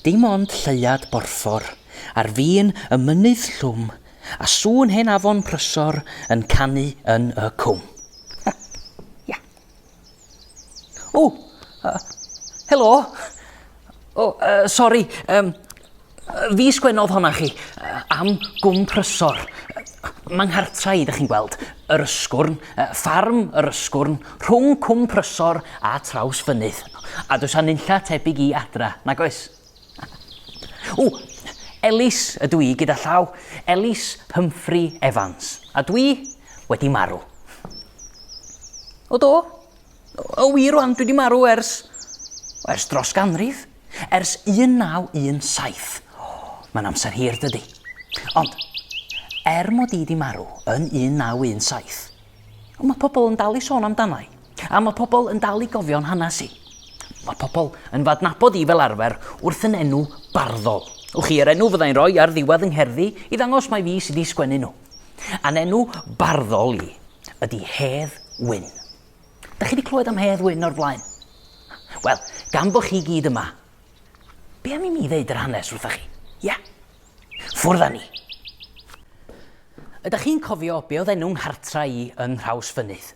Dim ond lleuad borffor ar fin y mynydd llwm a sŵn hen afon Prysor yn canu yn y cwm. Ia. O! Uh, helo! O, uh, sori, um, fi sgwennodd honna chi, uh, am Gwm Prysor. Mae nghartra i, ydych chi'n gweld, yr Ysgwrn, uh, ffarm yr Ysgwrn, rhwng Cwm Prysor a Traws Fynydd. A does a nunlla tebyg i adra, nag oes? O, Elis ydw i gyda llaw, Elis Humphrey Evans, a dwi wedi marw. O do, O wir rwan, dwi 'di marw ers... ers dros ganrif. Ers 1917. Mae'n amser hir, dydy. Ond, er mod i 'di marw yn 1917, mae pobl yn dal i sôn amdana i. A mae pobl yn dal i gofio'n hanes i. Mae pobl yn fy adnabod i fel arfer wrth yn enw barddol. Wch chi, yr enw fyddai'n rhoi ar ddiwedd yng ngherddi i ddangos mai fi sydd 'di sgwennu nhw. A'n enw barddol i ydy Hedd Wyn. Da chi wedi clywed am Hedd Wyn o'r blaen? Wel, gan bod chi gyd yma, be am i mi ddeud yr hanes wrthach chi? Ia? Ffwrdd â ni! Ydych chi'n cofio be oedd enw nghartra i yn Nhrawsfynydd?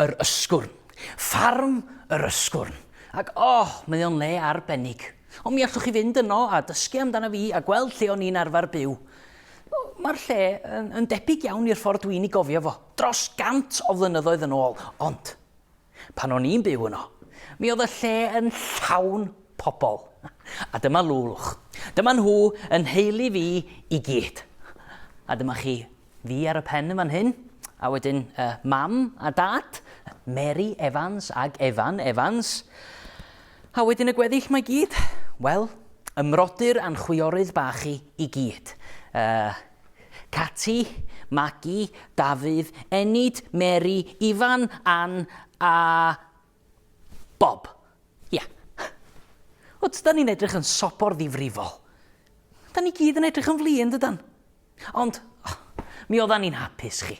Yr Ysgwrn. Ffarm yr Ysgwrn. Ac oh, mae o'n le arbennig. Ond mi allwch chi fynd yno a dysgu amdano fi a gweld lle o'n i'n arfer byw. Mae'r lle yn, yn debyg iawn i'r ffordd dwi'n ei gofio fo, dros gant o flynyddoedd yn ôl, ond pan o'n i'n byw yno, mi oedd y lle yn llawn pobl. A dyma lwlwch. Dyma nhw yn nheulu fi i gyd. A dyma chi fi ar y pen yn fan hyn, a wedyn uh, mam a dad, Mary Evans ag Evan Evans. A wedyn y gweddill mae gyd, wel, y mrodyr a'n chwiorydd bach i i gyd. Uh, Cati, Magi, Dafydd, Enid, Mary, Ifan, Ann a Bob. Ia. Yeah. O, da ni'n edrych yn sobor ddifrifol. Da ni gyd yn edrych yn flin, dydan? Ond, oh, mi oeddan ni'n hapus, chi.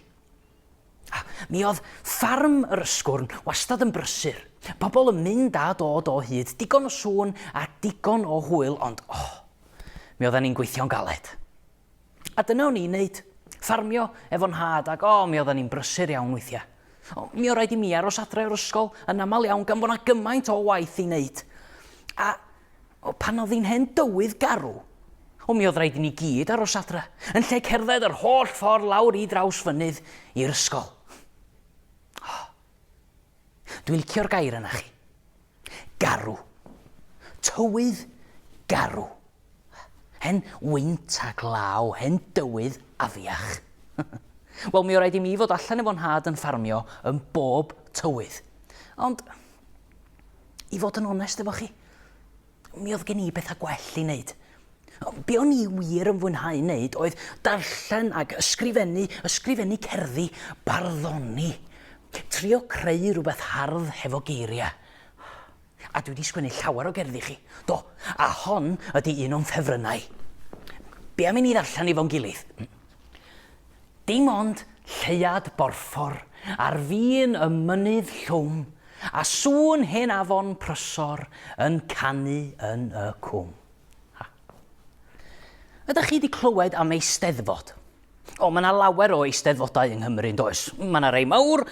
Mi oedd ffarm yr Ysgwrn wastad yn brysur. Pobl yn mynd a dod o hyd, digon o sŵn a digon o hwyl, ond oh, mi oedden ni'n gweithio'n galed. A dyna o'n i'n neud, ffarmio efo nhad, ac oh, mi oedden ni'n brysur iawn weithiau. O, mi oedd rhaid i mi aros adre o'r ysgol yn aml iawn gan bod 'na gymaint o waith i wneud. A O, pan oedd hi'n hen dywydd garw, o mi oedd rhaid i ni gyd aros adre, yn lle cerdded yr holl ffordd lawr i Drawsfynydd i'r ysgol. Oh, dwi'n licio'r gair yna chi. Garw. Tywydd garw. Hen wynt a glaw, hen dywydd afiach. Wel, mi oedd rhaid i mi fod allan efo nhad yn ffarmio yn bob tywydd. Ond, I fod yn onest efo chi, mi oedd gen i bethau gwell i wneud. Be o'n i wir yn fwynhau wneud oedd darllen ac ysgrifennu, ysgrifennu cerddi, barddoni, trio creu rhywbeth hardd hefo geiriau. A dwi wedi sgwennu llawer o gerddi chi. Do, a hon ydy un o'n ffefrynnau. Be am i ni ddarllen efo'n gilydd? Dim ond lleuad borffor ar fin y mynydd llwm, a sŵn hen afon Prysor yn canu yn y cwm. Ha. Ydych chi wedi clywed am eisteddfod? O, mae yna lawer o eisteddfodau yng Nghymru, yn does? Mae yna rei mawr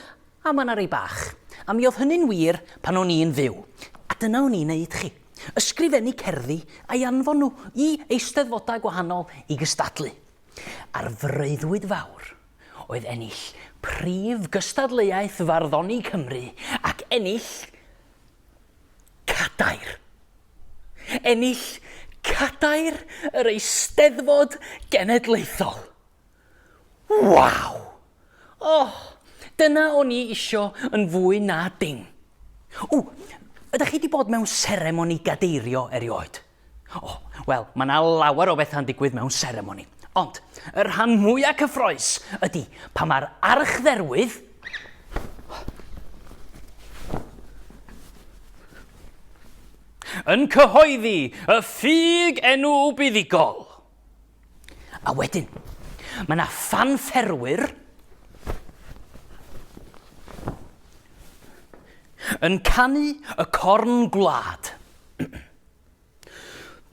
a mae yna rei bach. A mi oedd hynny'n wir pan o'n i'n fyw. A dyna o'n i'n neud chi. Ysgrifennu cerddi a'i anfon nhw i eisteddfodau gwahanol i gystadlu. A'r freuddwyd fawr oedd ennill prif gystadleuaeth farddoni Cymru ac ennill cadair. Ennill cadair yr Eisteddfod Genedlaethol. Waw! Oh, dyna o'n i isio yn fwy na dim. O, ydych chi wedi bod mewn seremoni gadeirio erioed? O, wel, mae yna lawer o bethau'n digwydd mewn seremoni. Ond, y rhan mwyaf cyffroes ydy pan mae'r archdderwydd yn cyhoeddi y ffug enw buddugol. A wedyn, mae yna ffanfferwyr yn canu y corn gwlad.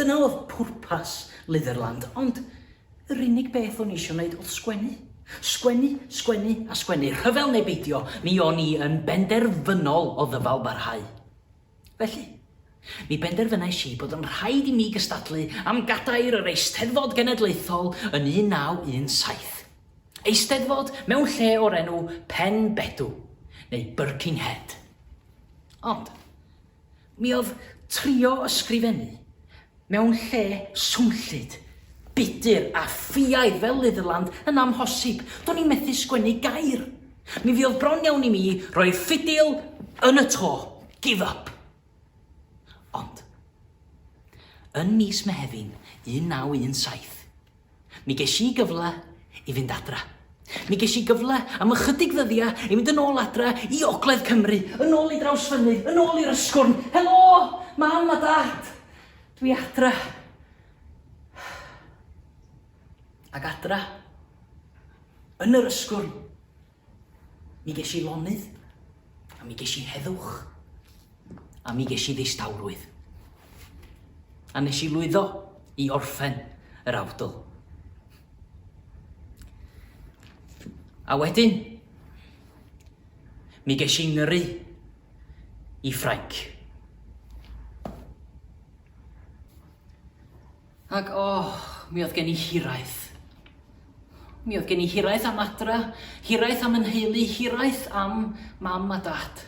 Dyna oedd pwrpas Litherland, ond yr unig beth o'n i eisiau wneud oedd sgwennu. Sgwennu, sgwennu a sgwennu. Rhyfel neu beidio, mi o'n i yn benderfynol o ddyfal barhau. Felly, mi benderfynais i bod yn rhaid i mi gystadlu am gadair yr Eisteddfod Genedlaethol yn 1917. Eisteddfod mewn lle o'r enw Pen Bedw, neu Birkenhead. Ond, mi oedd trio ysgrifennu mewn lle swnllyd, budr a ffiaidd fel Litherland yn amhosib. Do'n i'n methu sgwennu gair. Mi fuodd bron iawn i mi roi'r ffidil yn y to. Give up. Ond, yn mis Mehefin 1917, Mi ges i gyfle i fynd adra. Mi ges i gyfle am ychydig ddyddiau i fynd yn ôl adra i Ogledd Cymru, yn ôl i Drawsfynydd, yn ôl i'r Ysgwrn. Helo, Mam a Dad! Dwi adra. Ac adra, yn yr Ysgwrn, mi ges i lonydd, a mi ges i heddwch, a mi ges i ddistawrwydd. A nes i lwyddo i orffen yr awdl. A wedyn, mi ges i ngyrru i Ffrainc. Ac o, oh, mi oedd gen i hiraeth. Mi oedd gen i hiraeth am adra, hiraeth am yn nheulu, hiraeth am mam a dad.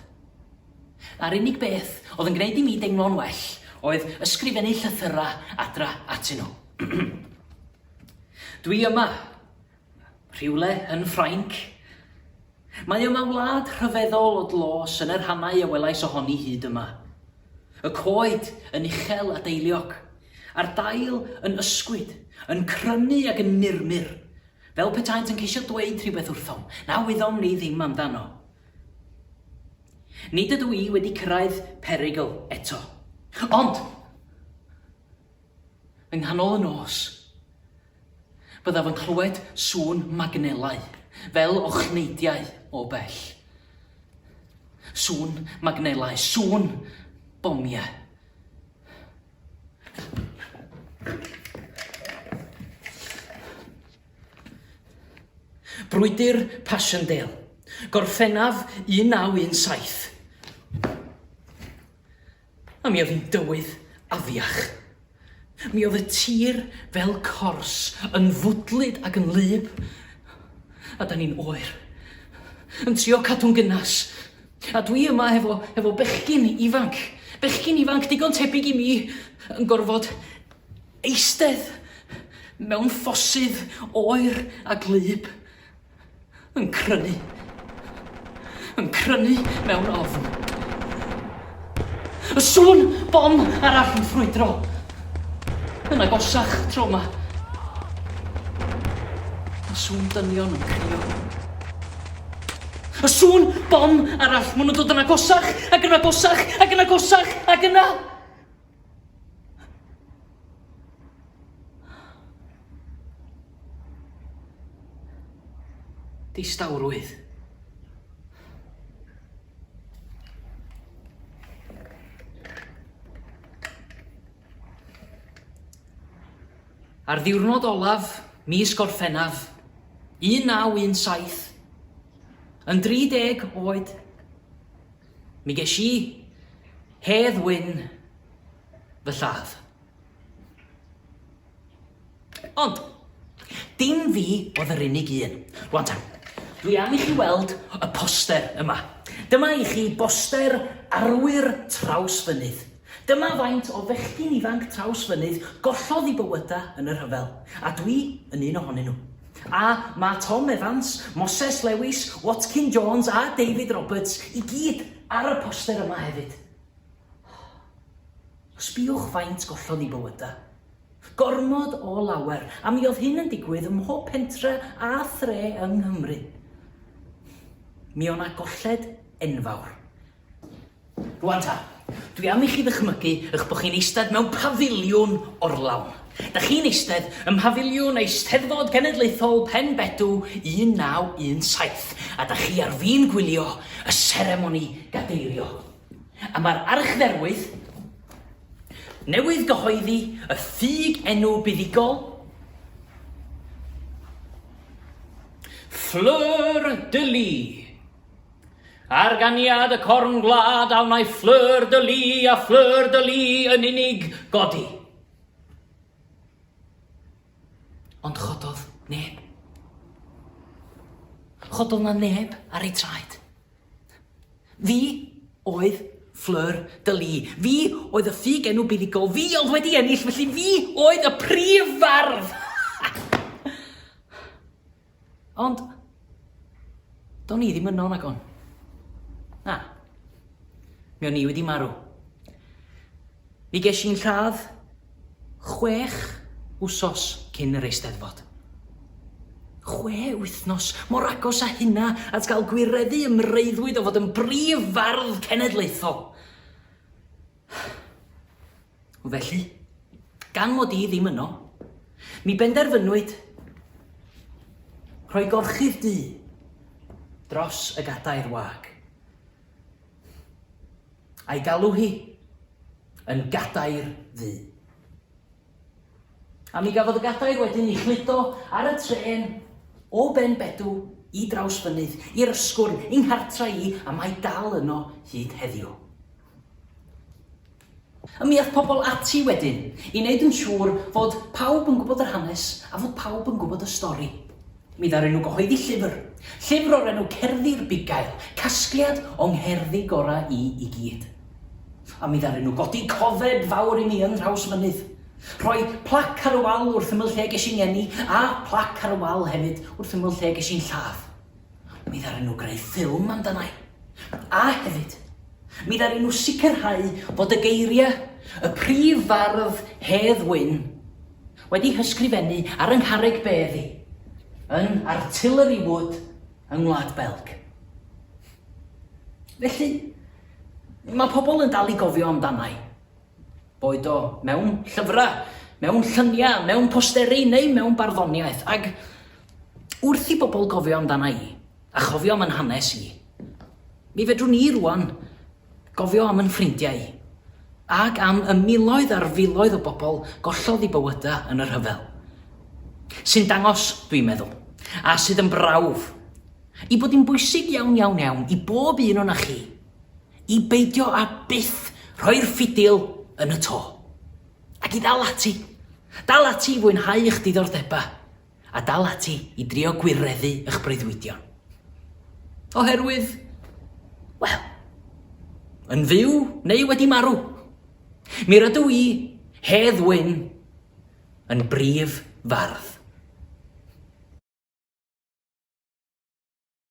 A'r unig beth oedd yn gwneud i mi deimlo'n well oedd ysgrifennu llythyrau adra atyn nhw. Dwi yma, rhywle yn Ffrainc. Mae yma wlad rhyfeddol o dlos yn y rhannau a welais ohoni hyd yma. Y coed yn uchel a deiliog, a'r dail yn ysgwyd, yn crynu ac yn murmur, fel petaent yn ceisio dweud rhywbeth wrthom na wyddom ni ddim amdano. Nid ydw i wedi cyrraedd perygl eto. Ond, yng nghanol y nos, byddaf yn clywed sŵn magnelau, fel ochneidiau o bell. Sŵn magnelau, sŵn bomiau. Brwydr Passchendaele, Gorffennaf 1917. A mi oedd hi'n dywydd afiach. Mi oedd y tir fel cors, yn fwdlyd ac yn wlyb. A da ni'n oer. Yn trio cadw'n gynnas. A dwi yma hefo, hefo bechgyn ifanc. Bechgyn ifanc digon tebyg i mi yn gorfod Eistedd mewn ffosydd oer a gwlyb, yn crynu, yn crynu mewn ofn. Y sŵn bom arall yn ffrwydro, yn agosach tro 'ma. Y sŵn dynion yn crio. Y sŵn bom arall, maen nhw'n dod yn agosach ac yn agosach ac yn agosach ac yna... Distawrwydd. Ar ddiwrnod olaf mis Gorffennaf 1917, yn 30 oed, Mi ges i Hedd Wyn fy lladd. Ond, dim fi oedd yr unig un. Rwan ta, dwi am i chi weld y poster yma. Dyma i chi boster arwyr Trawsfynydd. Dyma faint o fechgyn ifanc Trawsfynydd gollodd eu bywydau yn y rhyfel, a dwi yn un ohonyn nhw. A mae Tom Evans, Moses Lewis, Watkin Jones a David Roberts i gyd ar y poster yma hefyd. Sbïwch faint gollodd i bywyda. Gormod o lawer, a mi oedd hyn yn digwydd ym mhob pentre a thre yng Nghymru. Mi o'na golled enfawr. Rwan ta, dwi am i chi ddychmygu eich bod chi'n eistedd mewn pafiliwn orlawn. Da chi'n eistedd ym mhafiliwn Eisteddfod Genedlaethol Pen Bedw 1917, a da chi ar fin gwylio y seremoni gadeirio. A mae'r archdderwydd, newydd gyhoeddi y ffug enw buddugol, Fleur de Lis. Ar ganiad y corn gwlad a wnai Fleur de Lis a Fleur de Lis yn unig godi. Ond chododd neb. Chododd na neb ar ei traed. Fi oedd Fleur de Lis. Fi oedd y ffug enw buddugol. Fi oedd wedi ennill, felly fi oedd y prif fardd. Ond, do'n i ddim yno nag o'n. Na. Mi o'n i wedi marw. Mi ges i'n lladd chwech wsos cyn yr Eisteddfod. Chwe wythnos, mor agos â hynna at gael gwireddu 'y mreuddwyd o fod yn brif fardd cenedlaethol. Felly, gan mod i ddim yno, mi benderfynwyd rhoi gorchudd du dros y gadair wag. A'i galw hi yn gadair ddu. A mi gafodd y gadair wedyn ei chludo ar y trên o Ben Bedw i Drawsfynydd, i'r Ysgwrn, i nghartra i, a mae dal yno hyd heddiw. A mi ath pobl ati wedyn i wneud yn siŵr fod pawb yn gwybod yr hanes a fod pawb yn gwybod y stori. Mi ddaru nhw gyhoeddi llyfr, llyfr o'r enw Cerddi'r Bugail, casgliad o 'ngherddi gorau i i gyd. A mi ddaru nhw godi cofeb fawr i mi yn Nhrawsfynydd, rhoi plac ar y wal wrth ymyl lle ges i'n ngeni a plac ar y wal hefyd wrth ymyl lle ges i'n lladd. Mi ddaru nhw greu ffilm amdana i. A hefyd, mi ddaru nhw sicrhau fod y geiriau y prif fardd Hedd Wyn wedi hysgrifennu ar 'y ngharreg bedd i, yn Artillery Wood yng Ngwlad Belg. Felly, mae pobl yn dal i gofio amdana i. Boed o mewn llyfrau, mewn lluniau, mewn posteri neu mewn barddoniaeth. Ac wrth i bobl gofio amdana i, a chofio am yn hanes i, mi fedrwn ni rwan gofio am yn ffrindiau i, ac am y miloedd ar filoedd o bobl gollodd eu bywydau yn y rhyfel. Sy'n dangos, dwi'n meddwl, a sydd yn brawf, i bod hi'n bwysig iawn iawn iawn i bob un o'na chi i beidio â byth rhoi'r ffidil yn y to. Ac i ddal ati. Dal ati i fwynhau eich diddordebau. A dal ati i drio gwireddu eich breuddwydion. Oherwydd, wel, yn fyw neu wedi marw, mi rydw i, Hedd Wyn, yn brif fardd.